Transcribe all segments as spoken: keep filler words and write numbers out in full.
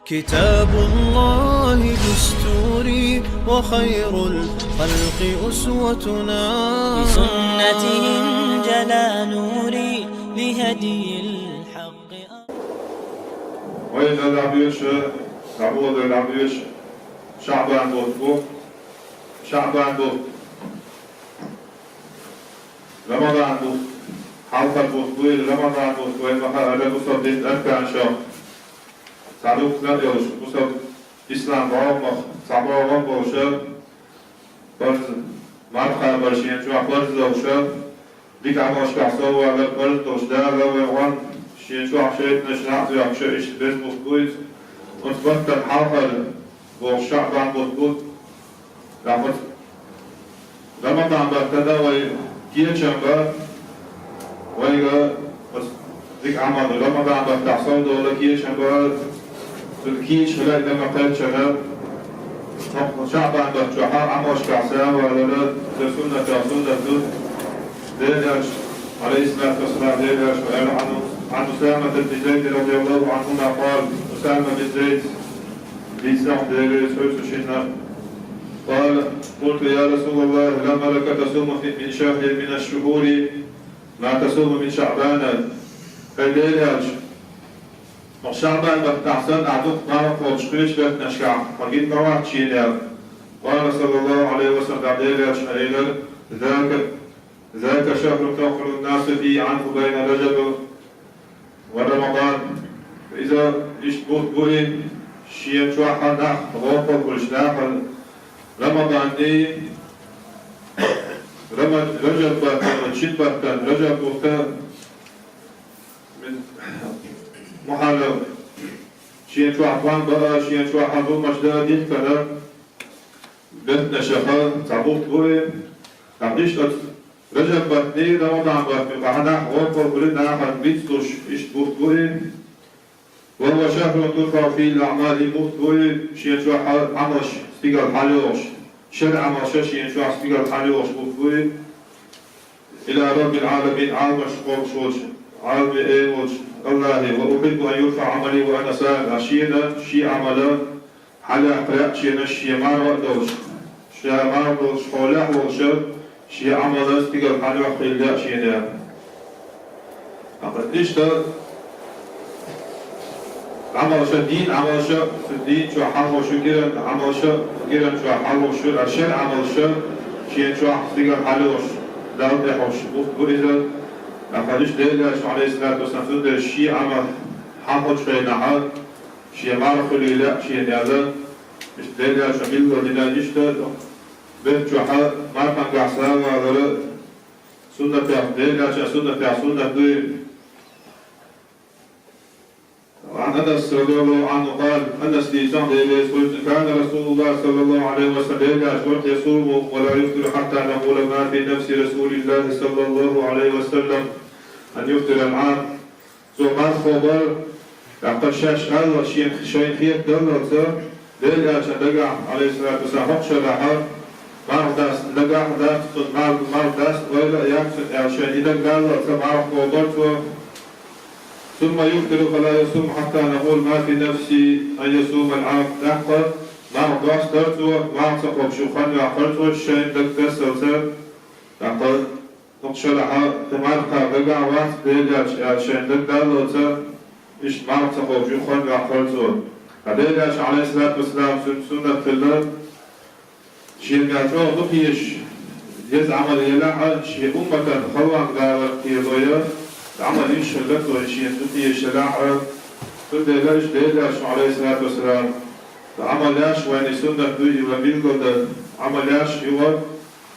كتاب الله دستوري وخير الخلق أسوتنا. بسنته انجلى نوري لهدي الحق. Вай дагадоьшу, дагадоьшу, ШаӀбан бутт бу, ШаӀбан бутт. Рамадан бутт, хьалхара бутт бу, Рамадан бутт вай ма хаара бусалба дин арканашех цхьа дукха а йолуш, бусалба ислам бӀогӀамах цхьа бӀогӀам болуш, парз, марха бар шен чохь парз долуш, дика Ӏамалшкахь соввалар парз долуш, Дала вай гӀон шен чохь шайтӀанаш нах а доьхкуш, иштта беза бутт бу иза. Оцу баттана хьалхара бохуш ШаӀбан бутт бу. ТӀаккха Рамадан баттана вай кечам бан, вайга оцу дика Ӏамал, Рамадан баттахь совдовла кечам бан, цуьнан кийча хила а дан ма-кхаьччана, хӀокху ШаӀбан баттахь Ӏамалшкахь соввалар, цуьнан суннатех суннат ду. Делан Элчано, Ӏалайхиссалату вассалам, Делан Элчано аьлла, Ӏан, Ӏан Усамата бни Зайд радияллаху Ӏанхума къала, Усама бин Зайд, дийцина Делан Элчано цу шинна, къала: «Къулту, я Расулаллах, лама лака тасуму фи, мин шахрин мина шшухури ма тасуму мин ШаӀбана?» Хьай Делан Элча, хӀокху ШаӀбан баттахь санна ахь дукха марха кхочуш кхечу беттанашкахь хьо гина ма вац шена аьлла. Къала саллаллаху Ӏалайхи ва саллам, Делан Элчано элира: «Зака, зака шахрун яхружу ннасу фийхи Ӏанху байна Ражаб ва Рамадан». Иза иштта бутт бу и, шен чохь нах гӀопал хуьлуш нахана Рамадан и, Рама-, Ражаб баттана, шин баттана, Ражаб бутт, Мухьаррам, шен чохь тхом баа, шен чохь зуламаш даа дихкина беттанашех цхьа бутт бу и. ТӀаккха иштта оцу Ражаб баттанний, Рамадан баттанний, бахьанах гӀопал хуьлу нахана бицлуш, иштта бутт бу и. Ва хува шахрун турфаӀу фийхи ль-аӀмал, и бутт бу и, шен чохь Ӏамалш стигала хьалайогӀуш, шер Ӏамалш шен чохь стигала хьалайогӀуш бутт бу и. Ила Раббил Ӏаламин, Ӏаламаш кхобуш волчу, Ӏаламийн Эла волчу Аллахе, ва ухиббу ан юрфаӀа Ӏамали ва ана саим, а шена шен Ӏамал хьалаяккхар а шена, шен марха а долуш, ша марха долуш хьолехь а волуш, шен Ӏамал стигала хьалаяккхар а шена. Амма иштта Ӏамалша, дин Ӏамалша, цу дин чохь хьалхуш ю, кӀиран Ӏамалша, кӀиран чохь хьалхуш ю, а шер Ӏамалша шен чохь стигала хьалайогӀуш, Далла тӀехь йолуш бутт бу иза. ТӀаккха иштта Делан Элчано, Ӏалайхиссалату вассалам, цундела шен Ӏамал хьалхочу хенахь, шен марха хуьлийла а шена аьлла, иштта Делан Элчано билгалдина, иштта беттан чохь мархангахь соввалар суннатех, Делан Элчан суннатех суннат ду и. Ва Ӏан Анас радияллаху Ӏанху къала, Анаса дийцина, Делан Элчано аьлла: «Кана Расулуллах саллаллаху Ӏалайхи ва саллам, Делан Элча вара, ясуму ва ла юфтиру хьатта накъула ма фи нафси Расулиллахи саллаллаху Ӏалайхи ва саллам ан юфтира аль-Ӏам». Цо марха кхобар, тӀаккха шаьш аллалц шен, шайна хетадаллалц, Делан Элчан дагахь, Ӏалайхиссалату вассалам, хӀокху шарахь марха даста дагахь а дац, цунна марха, марха даста ойла а яц цунна аьлла, шайна и дагадаллалц марха кхобар цо. Сумма юфтиру фа ла ясуму хьатта накъула ма фи нафсихи ан ясума аль-Ӏам. ТӀаккха марха достар цо, марха ца кхобуш юха хан йоккхура цо, шайна дагадессалц. ТӀаккха хӀокху шарахь тхан марха кхаба дагахь вац Делан Элча аьлла шайна дагадаллалц, иштта марха ца кхобуш юха хан йоккхура цо. Ткъа Делан Элча, Ӏалайхиссалату вассалам, цуьнан суннат хилла, шена чӀогӀа дукха езаш, еза Ӏамал елахь а, шен умматан халонга даларх кхерой, Ӏамал йиш хилла цо, шена дукха езаш елахь а. Цундела иштта Делан Элчано, Ӏалайхиссалату вассалам, Ӏамал еш вайна суннат ду и, вай билгалдан Ӏамал еш юха,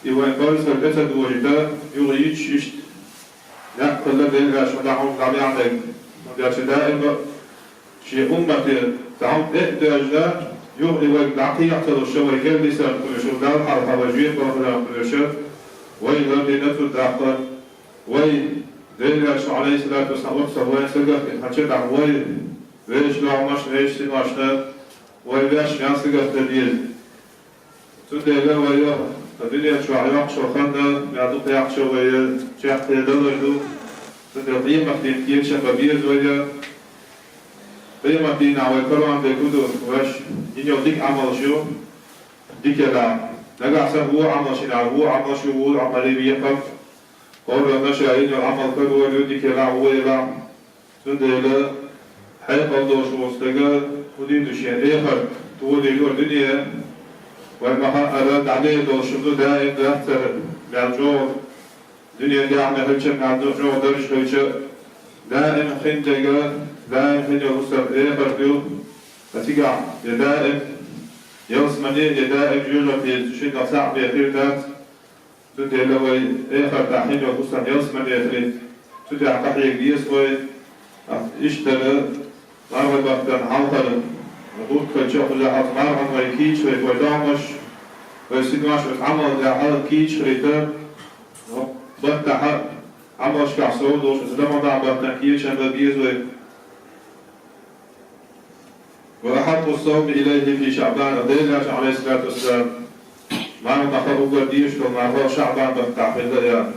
и вайн парзхо тӀе ца дожийта, юха йиташ иштта некъ хилла Делан Элчано дӀа хьуна дӀабаьхьнарг. ХӀунда аьлча даима шен уммате цхьа хӀума тӀе а доьжна, юха и вайга дӀакхехьа ца луш, вай керлисарна хуьлуш, Далла хьалха вай жоьпалла хиларна хуьлуш, вай лардина цунна тӀаккха. Вай Делан Элчано, Ӏалайхиссалату вассалам, оццул вайна сагатдина хьан чу тӀаккха вай, вешан догӀмашна, вешан синошна, вай ваьш мел сагатдан деза. Цундела вай тхан дуьнен чохь йоккхуш йолу хан мел дукха яхча вай чекхдалар ду. Цундела къематдийнан кечам бан беза вай. Къематдийнахь вай карон дерг хӀун ду, ваьш, йина йолу дика Ӏамалш ю, дика елахь. Нагахь санна вон Ӏамал шина, вон Ӏамал шу, вон Ӏамал векхар. ХӀоранна ша йина йолу Ӏамал карор ю, дика елахь, вон елахь. Цундела хьекъал долуш волу стага хӀун дийр ду шен эхарт, тӀе дийр ду дуьне. Вай ма-хаъара, дӀадер долуш ду даим дацара, мел чӀогӀа дуьненан тӀехь мел хилча а, мел чӀогӀа дарж хилча а, даим хин дерг, даим хин йолу хӀусам эхарт ю. Ткъа цигахь я даим ялсамане, я даим жоьжахате шина цхьаъ бен хир дац. Цундела вай эхартахь хин йолу хӀусам ялсамане хилийта, цу тӀехь къахьега деза вай. Иштта мархин баттана хьалхара бутт хилча а, кхузахь оцу мархана вай кийча хилийта вай догӀмаш, вай синош оцу Ӏамал тӀехь кийча хилийта, баттахь а, Ӏамалшкахь сов долуш оцу Рамадан баттана кечам бан беза вай. «Ва ахьаббу ссавми илайхи фи ШаӀбан», Делан Элчано, Ӏалайхиссалату вассалам, марха уггар дезаш долу марха ШаӀбан баттахь хилла аьлла.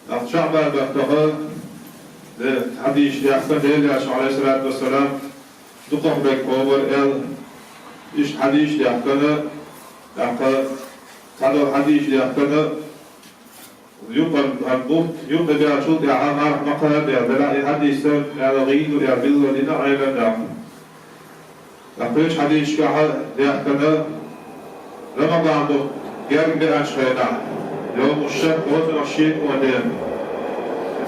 ТӀаккха ШаӀбан баттахь, де, хьадисаш даьхкина Делан Элчано, Ӏалайхиссалату вассалам, дукхах берг кхобура аьлла. Иштта хьадисаш даьхкина, тӀаккха цхьадолу хьадисаш даьхкина, юкъара бутт юкъа баьллачул тӀаьхьа марха ма кхаба аьлла, делахь и хьадис аьлла гӀийла ду аьлла билгал дина Ӏелам нах. Ткъа кхечу хьадисашкахь даьхкина, Рамадан бутт герга беанчу хенахь, йовмушшакк, оцунах шен а ден,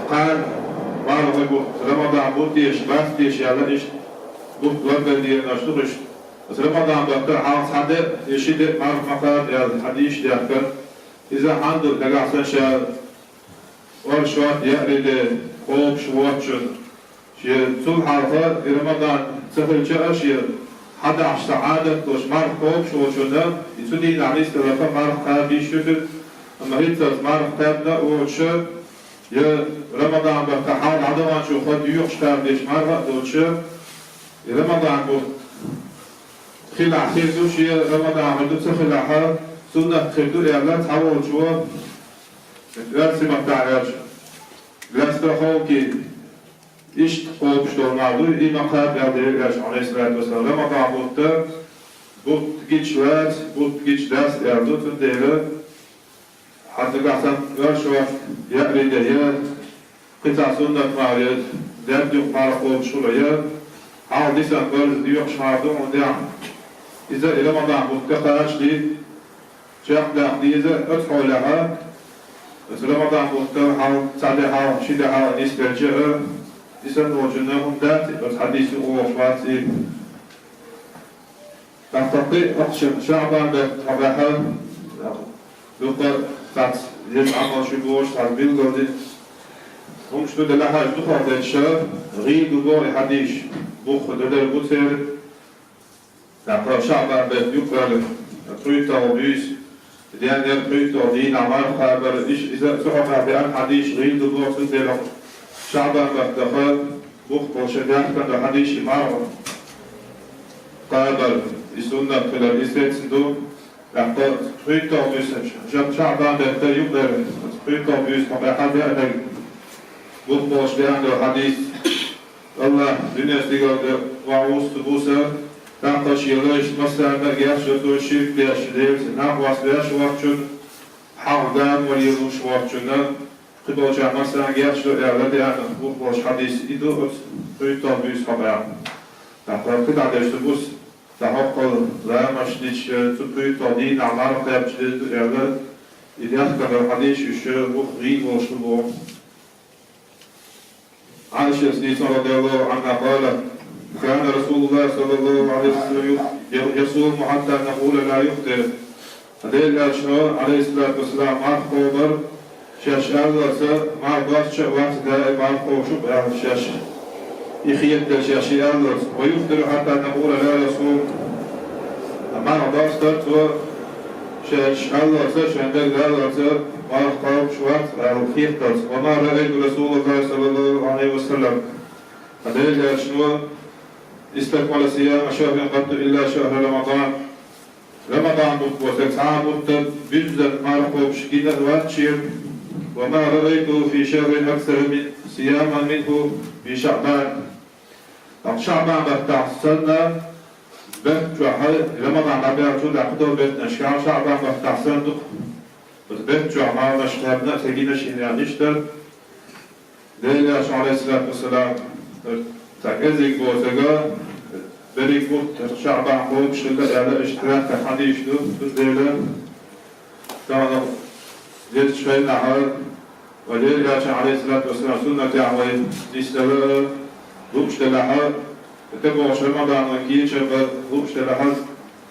кхана мархин бутт, Рамадан бу теша, бац теша аьлла, иштта бутт лардан дезаш ду иштта. Аса Рамадан баттахь хьалха цхьа де а, я ши де а марха ма кхаба аьлла хьадисаш даьхкина. Иза хьанна ду, нагахь санна ша оршот, яарин де кхобуш воцучунна, шен цул хьалха и Рамадан ца хилча а, шен хьадахьаш цхьа Ӏадат долуш марха кхобуш волчунна, и цу дийнахь нисделларх марха кхаба йиш ю цуьнан, амма хӀинццалц марха кхаьбна а воцуш, я Рамадан баттахь хьалха дӀадаханчул тӀаьхьа доькъуш кхаба дезаш марха а доцуш, и Рамадан бутт хилахь хир ду шен, Рамадан хир ду ца хилахь а, суннат хир ду аьлла цхьаволчо, оьрсийн маттахь аьлча, для страховки, иштта кхобуш долу марха ду, и ма кхаба аьлла Делан Элчано, Ӏалайхиссалату вассалам, Рамадан бутт, бутт гича вац, бутт гича дац аьлла ду, цундела хьан нагахь санна оршот, яарин де, я кхин цхьа суннат марха, я дерриг юкъа марха кхобуш хуьлу, я хьалха дисина барза доькъуш марха ду, хӀунда аьлча иза и Рамадан бутт тӀе кхачале, чекхдаккха деза оцу хьолехь, оцу Рамадан бутт хьалха цхьа де хьалха, ши де хьалха нисделча а, и санна волчунна хӀума дац, оцу хьадисо юкъа вогӀуш вац и. ТӀаккха кхин а ахча ШаӀбан беттахь, дукха цхьацца деза Ӏамал шу бохуш цхьацца билгал дина хӀумаш ду, делахь а дукхах дерш гӀийла ду боху и хьадисаш, бух дан дерг бу церан. ТӀаккха ШаӀбан беттан юкъара пхуьйтталгӀа буьйса, денна пхуьйтталгӀа дийнахь марха кхабар, иш-, иза цу хьокъехь беана хьадисаш гӀийла ду боху, цундела ШаӀбан баттахь бух болуш даьхкина долу хьадисаш, и марха кхабар, и суннат хилар, и сецна ду. ТӀаккха пхуьйтталгӀа буьйсанчу, ша-, ШаӀбан беттан юкъара пхуьйтталгӀа буьйса хьокъехь беанарг бух болуш беана долу хьадис. АллахӀа дуьненан стигала тӀе охьавуссу буса, тӀаккха шен лайшна массарна а гечдо цо ширк деш, Делаца накъост веш воцчунна, хьалха гамор лелош воцчунна, кхиболчарна массарна а гечдо аьлла деана бух болуш хьадис и ду оцу пхуьйтталгӀа буьйса хьокъехь. ТӀаккха кхидӀа дерш ду буса, дӀахьокхал ламазаш дича, цу пхуьйтталгӀа дийнахь марха кхаьбча деза ду аьлла, и даьхкина долу хьадисаш уьш бух гӀийла болуш ду боху. Ӏайшас дийцина, радияллаху Ӏанха, къалат: «Кана Расулуллах саллаллаху Ӏалайхи ва саллам ю-, я-, ясуму хьатта накъула ла юфтир». Делан Элчано, Ӏалайхиссалату вассалам, марха кхобар, шаьш аьлларца, марха достуш а вац, даим марха кхобуш ву аьлла шаьш. И хетар шаьш и аьлларца. «Ва юфтиру хьатта накъула ла ясум». Марха достар цо, шаьш аьлларца, шайн дерг аьлларца, марха кхобуш вац аьлла хетарца. «Ва ма раайту Расулаллах саллаллаху Ӏалайхи ва саллам». Делан Элчано: «Истакмала сияма шахрин къатту илла шахра Рамадан». Рамадан бутт боху стаг цхьа а бутт буьззина марха кхобуш гина а вац шена. «Ва ма раайту фи шахрин аксара мин сияман минху фи ШаӀбан». ТӀаккха ШаӀбан баттахь санна, бетта чохь Рамадан дӀабаьллачул тӀаьхьа кху беттанашкахь ШаӀбан баттахь санна ду-кх, оцу бетта чохь марханаш кхаьбна а, ца гинаш а хӀинца иштта. Делан Элчано, Ӏалайхиссалату вассалам, цхьа кӀезиг боцург, берриг бутт ШаӀбан кхобуш хилла аьлла, иштта тӀаккха хьадисаш ду, цундела тахана дезачу хенахь, вайн Делан Элчан, Ӏалайхиссалату вассалам, суннатехь вай нисдала лууш делахь, тӀебогӀучу Рамадан кечам бара лууш делахь,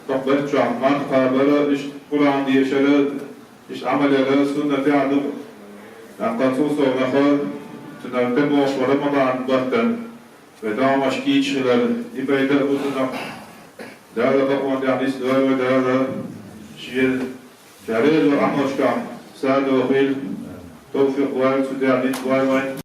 тӀаккха бетта чохь марха кхабар, иштта Къуръан дешар, иштта Ӏамал яр суннатехь ду-кх. ТӀаккха цул совнаха, цуьнан тӀебогӀуш бу Рамадан баттана вай догӀмаш кийча хилар, и пайда а бу цунах. Дала бакъонан тӀехь нисдойла вай Дала, Шен Ша реза Ӏамалшкахь садо хила, тавфикъ лойла, цу тӀехь нисдойла вайн.